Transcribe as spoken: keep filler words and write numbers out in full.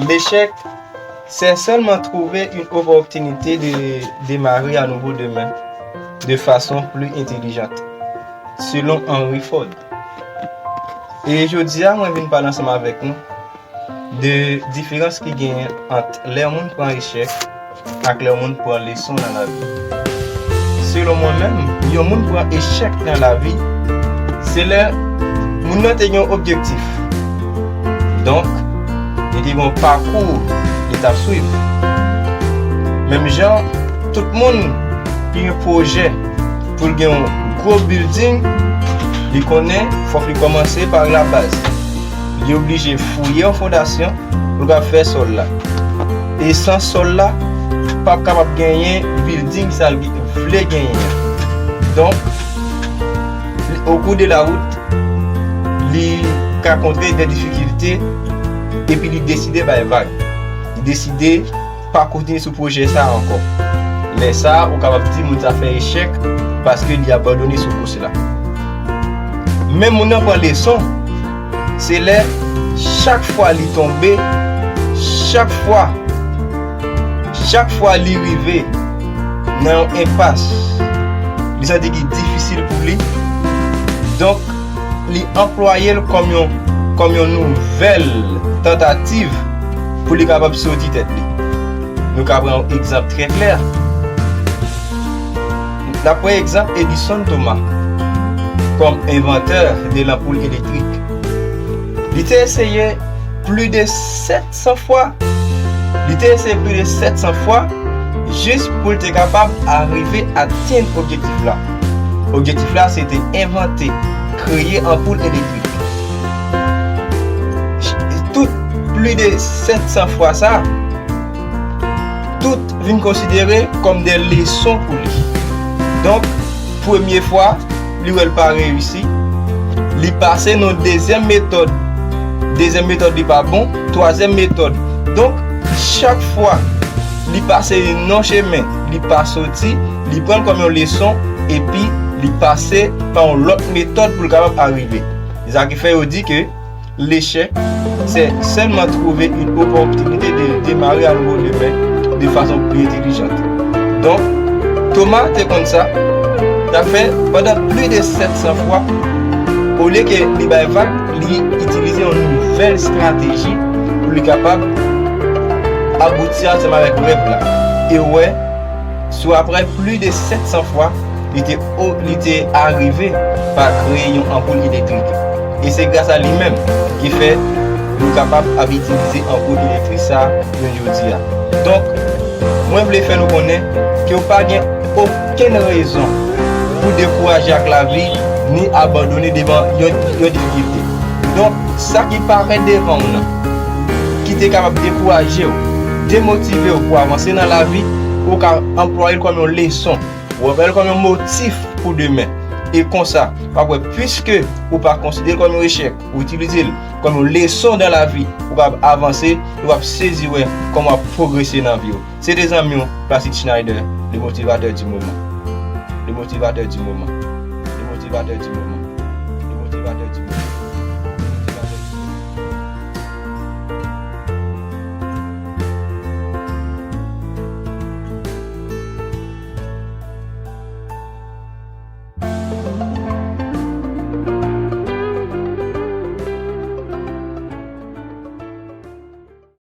L'échec, c'est seulement trouver une opportunité de démarrer à nouveau demain de façon plus intelligente, selon Henry Ford. E jodi a, mwen vin pale ansanm avèk nou de diferans ki genyen ant lè yon moun pran echèk ak lè yon moun pran leson nan lavi. Selon mwen menm, yon moun pran echèk nan lavi, se lè moun nan te gen yon objektif. Donk, li te gen yon pakou li t ap swiv. Menm jan, tout moun ki gen pwojè pou l gen yon gwo bilding, li konnen fòk li kòmanse pa labaz. Li oblije fouye yon fondasyon pou l ka fè sòl la. E san sòl la, p ap kapab genyen bilding sa l vle genyen an. Donk, li, au cours de la route, li ka kontre de difikilte epi li deside bay vag. Li deside pa kontinye sou pwojè sa a ankò. Lè sa a, ou kapab di moun sa fè echèk paske li abandone sou kous la. Men moun nan pran leson, se lè chak fwa li tonbe, chak fwa, chak fwa li rive nan yon enpas, li santi ki difisil pou li. Donk, li anplwaye l kòm yon, kòm yon nouvèl tantativ pou li kapab soti tèt li. Nou ka pran yon egzanp trè klè. N ap pran egzanp Edison Thomas kòm envantè de lanpoul elektrik. Li te eseye plis de sèt san fwa. Li te eseye plis de sèt san fwa jis pou l te kapab arive atenn objektif la. Objektif la, se te envante, kreye anpoul elektrik. Tout plis de sèt san fwa sa, tout vin konsidere kòm de leson pou li. Donk, premye fwa, li wè l pa reyisi, li pase nan dezyèm metòd. Dezyèm metòd li pa bon, twazyèm metòd. Donk, chak fwa li pase nan yon chemen, li pa soti, li pran l kòm yon leson, epi li pase pa yon lòt metòd pou l kapab arive. Se sa ki fè yo di ke l'échec, c'est seulement trouver une opportunité de démarrer à nouveau demain de façon plus intelligente. Donk, Thomas te konn sa, sa fè pandan plis de sèt san fwa, olye ke li bay vag, li itilize yon nouvèl estrateji pou li kapab abouti ansanm avèk rèv la. E w wè, sou apre plis de sèt san fwa, li te o-, li te arive pa kreye yon anpoul elektrik. E se gras a li menm ki fè nou kapab ap itilize anpoul elektrik sa a jounen jodi a. Donk, mwen vle fè nou konnen ke w pa gen okenn rezon pou dekouraje ak lavi ni abandone devan yon, yon difikilte. Donk, sa ki parèt devan w nan, ki te kapab dekouraje w, demotive w pou avanse nan lavi, ou ka anplwaye l kòm yon leson, ou anplwaye l kòm yon motif pou demen. E konsa, w ap wè, piske ou pa konsidere l kòm yon echèk, ou itilize l kòm yon leson nan lavi, ou kapab avanse, ou ap sezi wè kòman w ap pwogrese nan vi w. Se te zanmi w, Placide Schneider, le motivateur du moment. Le motivateur du moment. Le motivateur du moment.